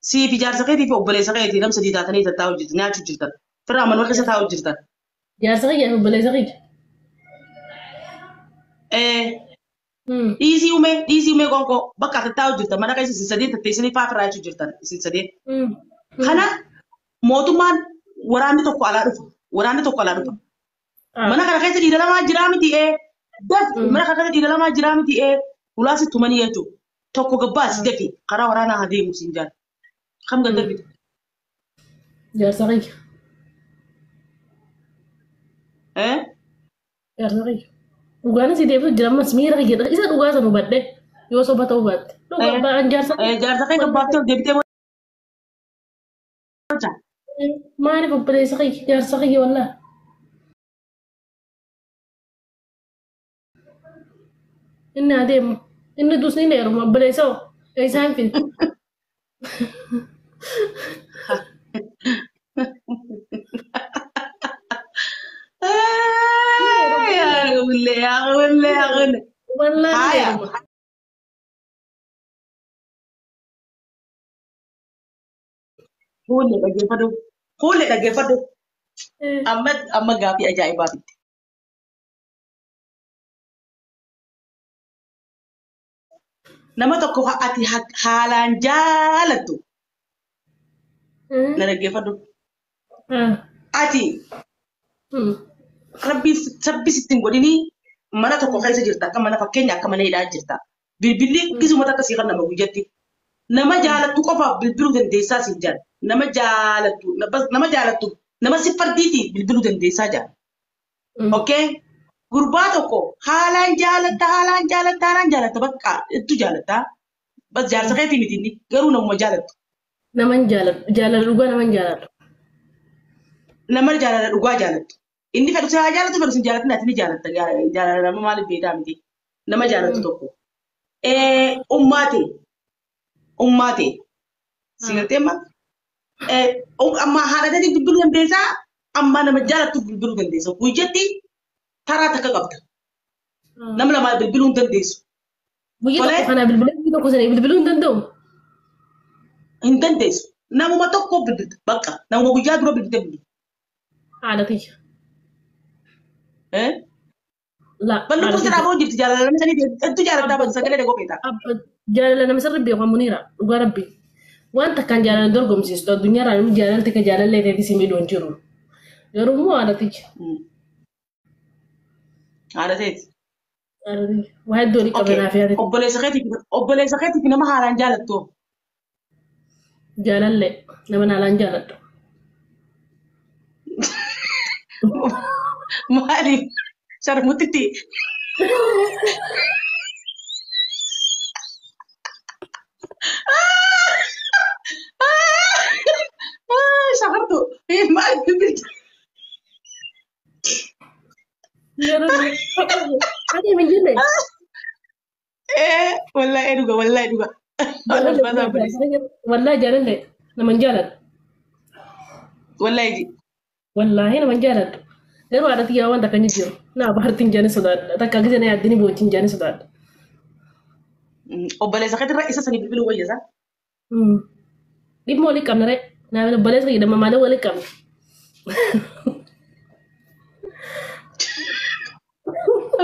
Sii fi jaarsa keetii fi obboleessa keetii nam sadii taatanii tattaa'u jirtan nyaachuu jirtan. Firraa manuma keessa taa'u jirtan. Jaarsa kiyya fi obboleessa kiyya. Dhiisii umee qoonqoo bakka tattaa'u jirtan mana keessa isin sadii tatteessanii faa firraa jechuu jirtan isin sadeen. Kana mootummaan waraanni tokko alaa dhufa. Waraanni tokko alaa dhufa. Mana kana keessa dhiira lamaa jiraa miti ee. Daf mana kana keessa dhiira lamaa jiraa miti ee. Ulaasi tumanii jechuudha. Tokko gabbaas dafi karaa waraanaa haa deemu siin jaal. Kam gad darbite? Jaarsa kiyya. Eh? Jaarsa kiyya. Dhugaanis si deebisu jira ammas miira kiyya isa dhugaa sana hubadhe yoo soba ta'uu baatte. Dhugaa ba'an jaarsa. Jaarsa kee gabbaaftee ol deebitee boocha. Maaliif obboleessa kiyya jaarsa kiyya wallaa? Inni adeemu. Inni dus ni heeruma obboleessa hoo isaan fide. Yaa qullee yaa qullee yaa qullee. Wallaa ni Haaya. heeruma. Fuullee dhaggeeffadhu. Fuullee dhaggeeffadhu. Amma amma gaafii ajaa'ibaa fitte. Nama tokko ati haalaan jaalattu na dhaggeeffadhu. Ati rabbi sabbi sitti hin godhinii mana tokko keessa jirta akka mana fakkeenya akka mana hidhaa jirta. Bilbilli gisuma takka sii kan nama guyyatti. Nama jaalattu qofaaf bilbiluu dandeessaa siin jaal. Nama jaalattu nama jaalattu nama si fardiiti bilbiluu dandeessaa jaal. Okay? Gurbaa tokko haalaan jaalatta haalaan jaalatta haalaan jaalatta bakka hedduu jaalatta. Bas jaarsa keetii miti inni garuu namuma jaalattu. Naman jaaladhu jaalala dhugaa naman jaaladhu. Nama jaalala dhugaa jaalattu. Inni fedhu si haa jaalatu fedhu si hin jaalatin ati ni jaalatta jaalala nama maaliif beekaa miti. Nama jaalattu tokko. Ummaate ummaate si galtee amma amma haadha keetiin bilbiluu dandeessaa amma nama jaalattu bilbiluu dandeessa. Guyyatti taraa takka qabda. Nama lamaa bilbiluu hin dandeessu. Guyyaa Tolee. tokko kana bilbilee guyyaa tokko sana bilbiluu hin danda'u. Hin dandeessu. Namuma tokko bilbilta bakka namuma guyyaa dura bilbilte bilbilta. Haadha kiyya. Eh? La Bal'oo haadha kuusi kiyya. raaboo jirti jaalala namni sanii hedduu jaalattaa badu sagalee dhagoo beektaa. Abba jaalala nama sirri beeku muniira dhugaa rabbi. Waan takkaan jaalala dorgomsiistu addunyaarraa namni jaalalti ka jaalallee ta'e si miidhuu hin jiru. Garuu immoo haadha kiyya. Haadha teeti. Haadha kiyya. Waa hedduu walii Okay. qabanaaf yaadate. Obboleessa keetiif nama haalaan jaalattu. Jaalallee nama haalaan jaaladhu. Maaliif? Sharmutitti. Shakartu. Maaliif bilbilta? Ati hin jenne. Eh, wallahi dhuga wallahi dhuga. Wallahi jaalallee nama hin jaaladhu. Wallahi ji. Wallaahi nama hin jaaladhu. Garuu haadha xiyyaa waan takka hin jiru. Naa bahartiin jaani sodaadha. Takka gisee na yaaddini boonchiin jaani sodaadha. Obboleessa keetirra isa sanii bilbiluu wayyasa. Dhimma walii qabna ree. Naa obboleessa kiyya dhimma maalee walii qabna.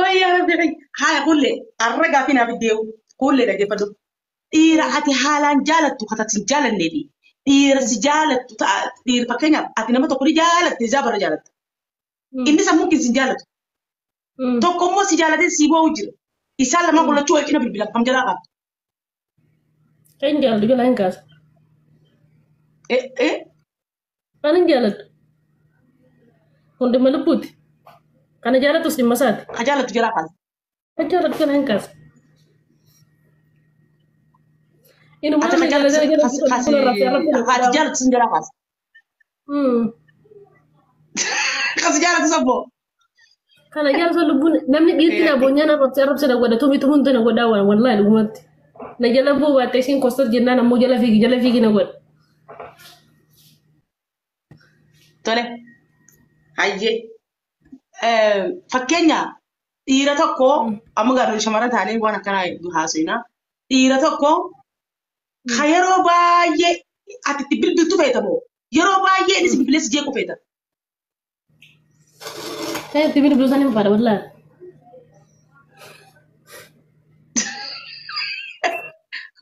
Wayyaa rabbi kiyya. Haaya kullee arra gaafii naaf deewu kullee dhaggeeffadhu. Dhiira ati haalaan jaalattu kan ati hin jaalannee fi dhiira si jaalattu ta'a dhiira fakkeenyaaf ati nama tokko ni jaalatte isaa bara jaalatta. Inni sammuu keessa hin jaalatu. Tokko immoo si jaalatee si boo'u jira. Isaan lamaan kun lachuu wal cina bilbilan kam jalaa qabdu. Kan jaaladhu jalaa hin kaasa. Eh eh. Kan hin jaaladhu. Kun dhimma lubbuuti. Kana jaalatus dhimma isaati. Ka jaalattu jalaa kaasa. Kan jaaladhu jalaa hin kaasa. Inumaa Ati ka jaalala jaalattu ati jaalattu sun jalaa kaasa. Kasi jaalattu sabboo. Kana jaalatu lubbuun namni dhiirti na boonyaa na arrabse arrabse na godha tumi tumuun na godhaa waan wallahi dhugumatti. Na jala boo baatte isiin kostot jennaan ammoo jala fiigi jala fiigi na godha. Tole. Hayyee. Fakkeenya dhiira tokko amma gaadhol shamarran taanee waan akkanaa haasofna. Dhiira tokko ka yeroo baay'ee ati itti bilbiltu feetamoo yeroo baay'ee inni si bilbilee si jeequ feeta. Kan itti bilbilu san hin fedha wallaahi.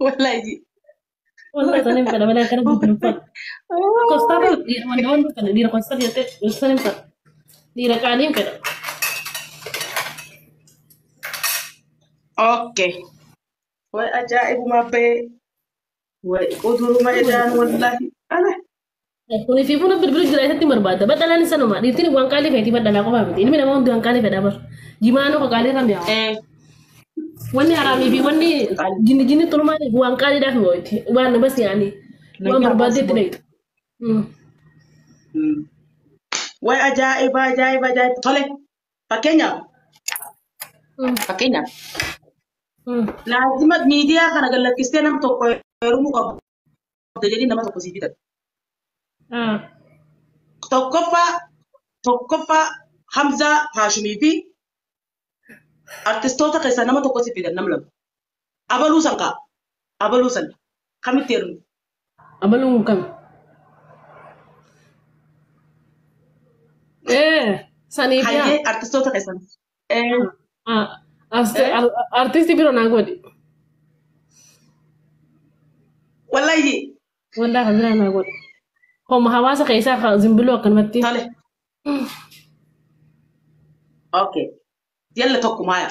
Wallaahi. Wallaahi san hin fedha malee akkana bilbilu fedha. Kostaa dhiira wanda wanda fedha dhiira kostaa jettee san hin fedha. Dhiira qaalii hin fedha. Okay. Way ajaa'ibuma ba'ee. Way quduruma edaan wallaahi. Ala. Kuni fi buna bilbilu jira isatti barbaada. Badhalaan sanuma. Dhiirtiin waan qaalii feeti badhalaa qofaa miti. Ilmi namaa hundi waan qaalii fedha bar. Jimaanoo ka qaalii irra mi'aawa. Wanni haraamii fi wanni jinni jinni tolumaan waan qaaliidhaaf mo'iti. Waan bas yaani waan barbaadde itti dhayitu. Way ajaa'iba ajaa'iba ajaa'iba. Tole. Fakkeenyaaf. Fakkeenyaaf. Laazima miidiyaa kana gallakkistee nam tokko heerumuu qabda jedhii nama tokko sii fidan. Tokkoffaa Hamzaa Haashimii fi artistoota keessaa nama tokko si fidan nam lama. Abaluu san ka'a. Abaluu san kamitti heerumte? Abaluun kam? Saniif yaa. Hayyee artistoota keessaa. Artistii biroo naa godhi. Wallahi. Wallahi kan biraa naa godhi. Homa hawaasa keessaa zimbiloo akkanumatti. Tole. Okay. Yalla tokko maaya.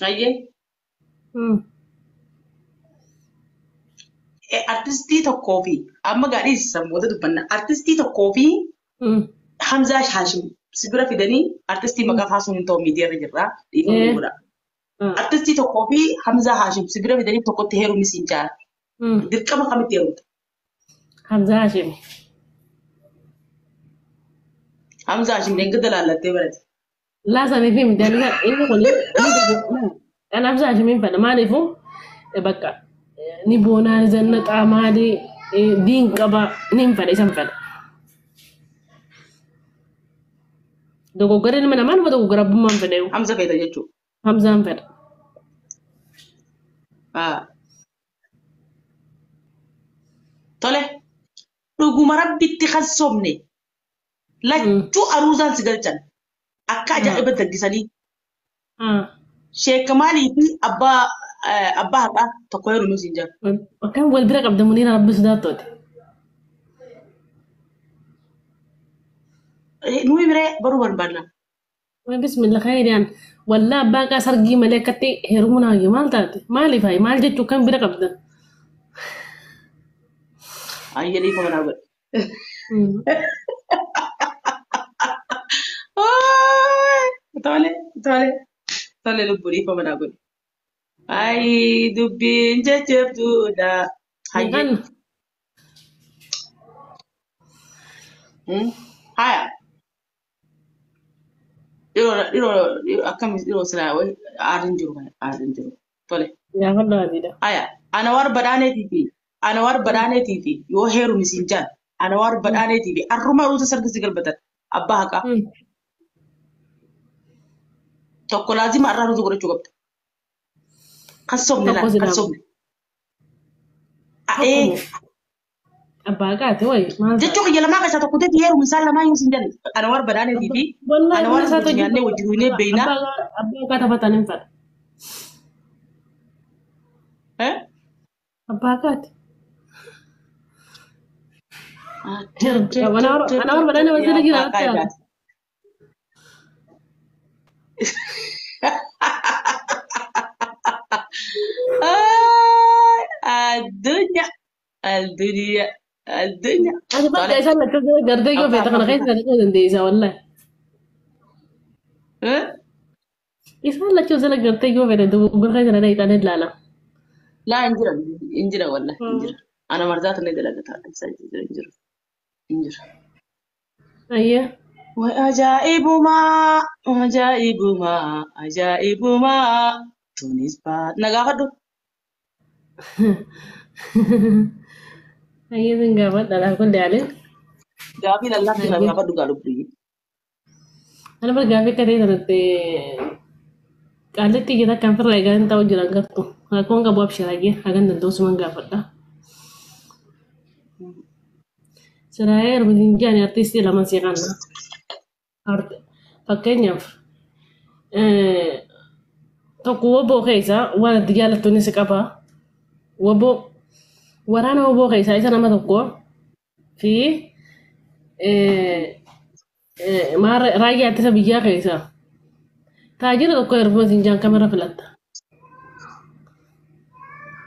Hayyee. Artistii tokkoo fi amma gaadhiis sammoota dubbanna. Artistii tokkoo fi Hamzaa Haashim si bira fidanii artistii maqaa kaasuun hin ta'u miidiyaa irra jirra. Dhiifama godha. Artistii tokkoo fi Hamzaa Haashim si bira fidanii tokkotti heerumni siin jaala. Dirqama kamitti heerumta? Hamzaa Haashim. Hamzaa Haashim deengada laallattee barate. Laa sanii fi midhaan inni kun kan Hamzaa Haashim hin fedha maaliifuu bakka ni boonaa ni zannaxaa maali diin qaba ni hin fedha isa hin fedha. Dogoggora ilma namaa nama dogoggora abbummaa hin fedha. Hamza feeta jechuudha. Hamzaa hin fedha. Tole dhuguma rabbitti kan sobne lachuu aruuzaan si galchan akka ajaa'iba daggisanii sheeka maalii fi abbaa haqaa tokko heerumu siin jira. Akkam wal bira qabda muniira rabbi sodaattooti. Nuyi biree baruu barbaadna. Bismillah khayriyaan wallaa abbaa qaa sargii malee akkatti heerumuu naa maal taate maaliif hayi maal jechuu kan bira qabda. Ayyee dhiifama naa godhe. Tole tole tole lubbuu dhiifama naa godhe. Ayi dubbiin jajjabduudha. Hayyee. Haya. Dhiroo akkam dhiroo silaa aarri hin jiru aarri hin jiru. Tole. Gaafadhu adiidha. Haya. Anawar badhaaneetii fi Anawar badhaaneetii fi yoo heerumi siin jaan Anawar badhaaneetii fi arruma ruuta sargisi galbatan abbaa haqaa. Tokko laazima arraa ruuta godhachuu qabda. Kan sobne laal kan sobne. Abbaa haqaati wayi maal Jechuu kiyya lamaa keessaa tokko ta'e heerumi isaan lamaa yoo siin jaan Anawar badhaaneetii fi Anawar wajjin nyaannee wajjin huynee beeynaa. Abbaa haqaa taphatan hin fedha. Abbaa haqaati. Anawar badhaanee wal jala jira akka. Addunyaa addunyaa addunyaa. Ani bakka isaan lakkoofsa gartee yoo feete kana keessa dhaquu dandeessa wallahi. Isaan lakkoofsa gartee yoo feete dogoggora keessa na dhaqxanii ilaala. Laa hin jiran hin jiran wallahi hin jiran. Ana marzaata ni dalagata hin jiru hin jiru. Ayyee. Way ajaa'ibumaa ajaa'ibumaa ajaa'ibumaa tunis baa na gaafadhu. Ayyee sin gaafadha laa kun daale. Gaafii lallaafii na gaafadhu gaa lubbuyyee. Ana bar gaafii akka ta'e sanatti Qaallitti iyyata kan firra eegaa hin ta'u jiran gartu. Rakkoon qabu abshiraagee hagan danda'u gaafadha. Siraayee heerumtiin jaani artiistii lama si kanna. Fakkeenyaaf tokko woboo keessaa waan adda jaallattu si qaba. Woboo waraana woboo keessaa isa nama tokko fi raayyaa ittisa biyyaa keessaa taajira tokko heerumtiin jaan kamirra filatta.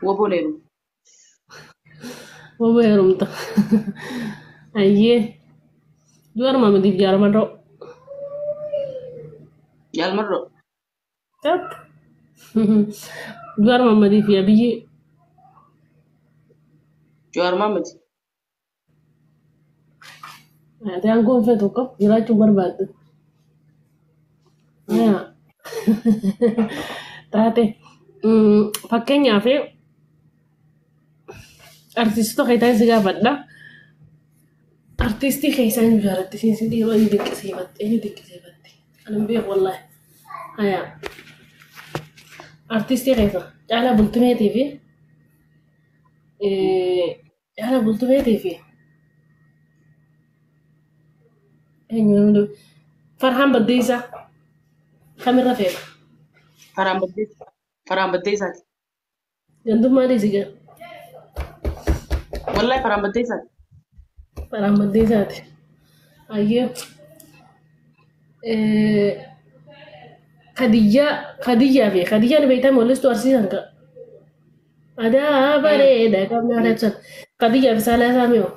Woboon heerumu. Woboo heerumta. Ayyee. Du'a madiif jaalamarroo. Jaalmarroo. Tat. Jawaar Mohammadii fi Abiyyi. Jawaar Mohammad. Ati aangoon feetu tokko jiraachuu barbaaddu. Taate fakkeenyaaf artistoota keessaa si gaafadha. Artistii keessaa eenyu jaalatti siin si dhiiroo eenyu dinqisiifatte eenyu dinqisiifatte? Ani hin beeku wallaahi. Hayaa. Artistii keessa Caalaa Bultumeetii fi Caalaa Bultumeetii fi eenyu namni Farhaan Baddeessaa kamirra feeta? Farhaan Baddeessaa. Farhaan Baddeessaati. Gandummaa dhiisi gaa. Wallaahi Farhaan Baddeessaati. Farhaan Baddeessaati. Ayyee. Khadijaa Khadijaa fi Khadijaan beektaa mul'istu arsiisan ka. Adaa bareeda qabna ibsan. Khadijaa fi Saalaa Saamiyoo.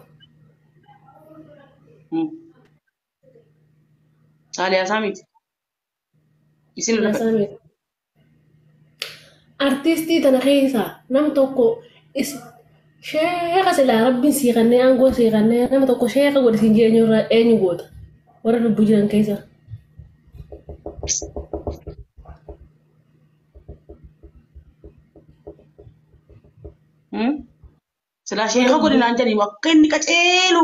Saaliyaa Saamiiti. Isin irra Saamii. Artistii tana keessaa nam tokko sheeka silaa rabbiin sii kannee aangoo sii kannee nama tokko sheeka godhe siin jee eenyurraa eenyu goota warra lubbuu jiran keessaa. Silaa sheeka godhe naan jedhani akka inni qaceelu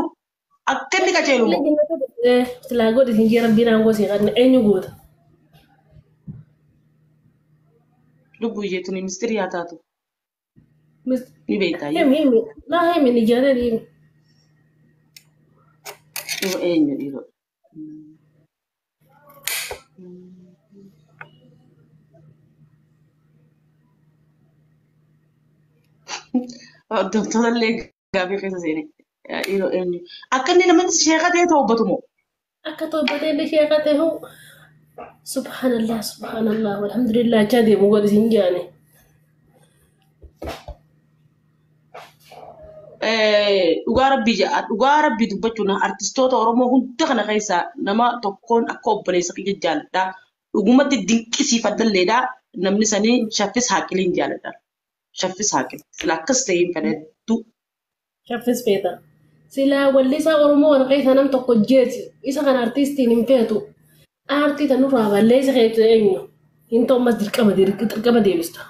akka inni qaceelu moo. Silaa godhe siin jee rabbiin aangoo sii kannee eenyu goota. Lubbuu ijjeetuun ministirii haa taatu. Ni beektaa. Himi himi laa himi ni jaatee himi. Eenyu dhiiroo. Hordoftoota illee gaaffii keessa seene. Dhiiroo eenyu. Akka inni namni sheeka ta'e to'abbatu moo? Akka to'abbatee illee sheeka ta'e hoo subhaanallah subhaanallah walhamdulillah achaa deemu godhe siin jaane. Dhugaa rabbii jedha. Dhugaa rabbii dubbachuun artistoota Oromoo hunda kana keessaa nama tokkoon akka obboleessa kiyya jaalladha. Dhugumatti dinqisiifadhalleedha. Namni sanii Shaffis Haaqiliin jaalladha. Shaffis Haaqil. Sila akkas ta'e hin fedhattu. Shaffis feeta. Silaa wallisaa Oromoo kana keessa nam tokko jeeti. Isa kana artistiin hin feetu. Aartii tanurraa balleessa keetu eenyu? Hin ta'u ammas dirqama dirqama deebista.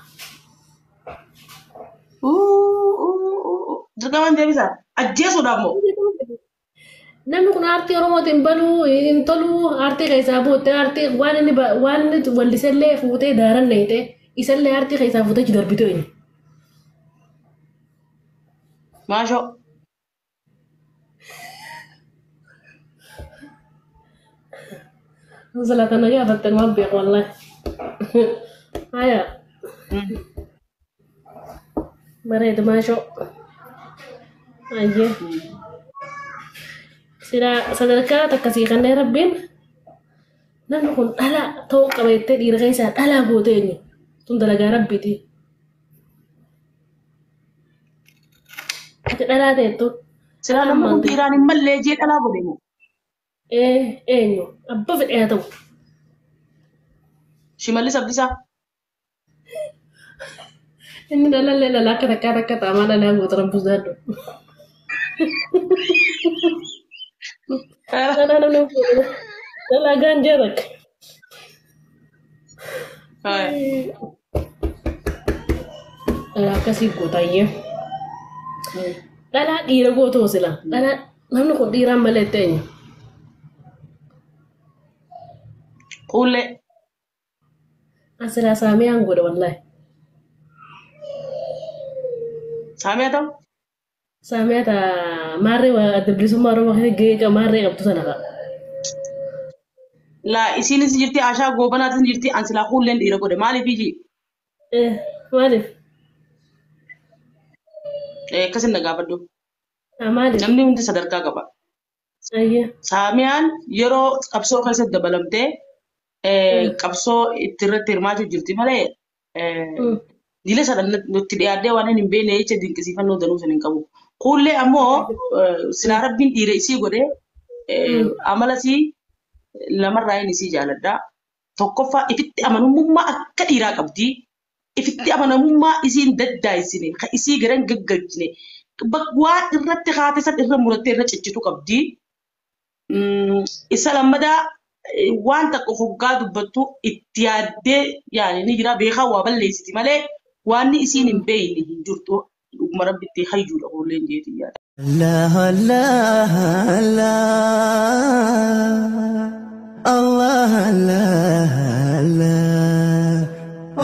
Dirqamaan deebisaa? Ajjeesuudhaaf moo? Namni kun aartii Oromootiin baluu hin toluu aartii keessaa buuttee aartii waan inni waan inni wallisellee fuutee daaran neeyite isallee aartii keessaa fuutee achi darbitu eenyu? Maashoo. Silaa kana gaafatten waan beeku wallaahi. Haya. Bareeda maashoo. Ayyee. Silaa sadarkaa takkasii kanneen rabbiin namni kun dhalaa ta'uu qaba jettee dhiira keessaa dhalaa goote eenyu? Tun dalagaa rabbiiti. Ati dhalaa ta'ettu. Silaa namni kun dhiiraan hin mallee jee dhalaa godhe moo? Ee eenyu? Abba fedhe haa ta'u. Shimallis Abdiisaa. Inni dhalallee dhalaa akka takkaa takka taamaa dhalaa goota rabbu zaaddu. Dhalaa namni dhalaa gaanjee takka. Dhalaa akkasii gootaayyee. Dhalaa dhiira gootoo sila. Dhalaa namni kun dhiiraan malee itti eenyu? Kuullee. Asilaa Saamiyaan godha wallaahi. Saamiyaa ta'u? Saamiyaa ta maarree adda bilisummaa Oromoo keessatti gahee maarree qabdu sana fa'a. Laa isiinis jirti Ashaa Goobanaatis jirti an silaa kuulleen dhiira godhe maaliif iji? Maaliif? Akkasin na gaafadhu. Maaliif? Namni hundi sadarkaa qaba. Saamiyaan yeroo qabsoo keessatti dabalamtee qabsoo itti irratti hirmaachuu jirti malee jila sana nutti dhiyaadhee waan hin beekne jecha dinqisiifannoo danuu san hin qabu. Kuullee ammoo silaa rabbiin dhiira isii godhee amala isii lamarraa inni isii jaaladha. Tokkoffaa ifitti amanamummaa akka dhiiraa qabdi. Ifitti amanamummaa isiin daddaayisine kan isii garan gaggalchine waan irratti haate san irra murattee irra ciccitu qabdi. Isa lammadaa waan takka hoggaa dubbattu itti yaaddee yaani ni jira beekaa waa balleessiti malee waan isiin hin beekne hin jirtu dhuguma rabbitti hayyuudha kuulleen jeetii yaada. Allah Allah Allah Allah Allah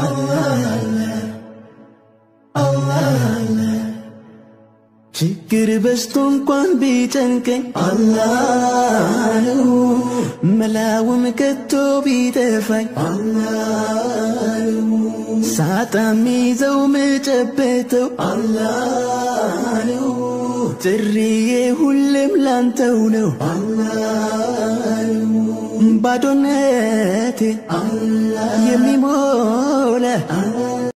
Allah Allah Allah ችግር በዝቶ እንኳን ቢጨንቀኝ አላህ ነው መላውም ከቶ ቢጠፋኝ አላህ ነው ሳጣ ሚይዘው ምጨበተው አላህ ነው ጥሪዬ ሁሌም ላንተው ነው አላህ ነው ባዶነቴ የሚሞላ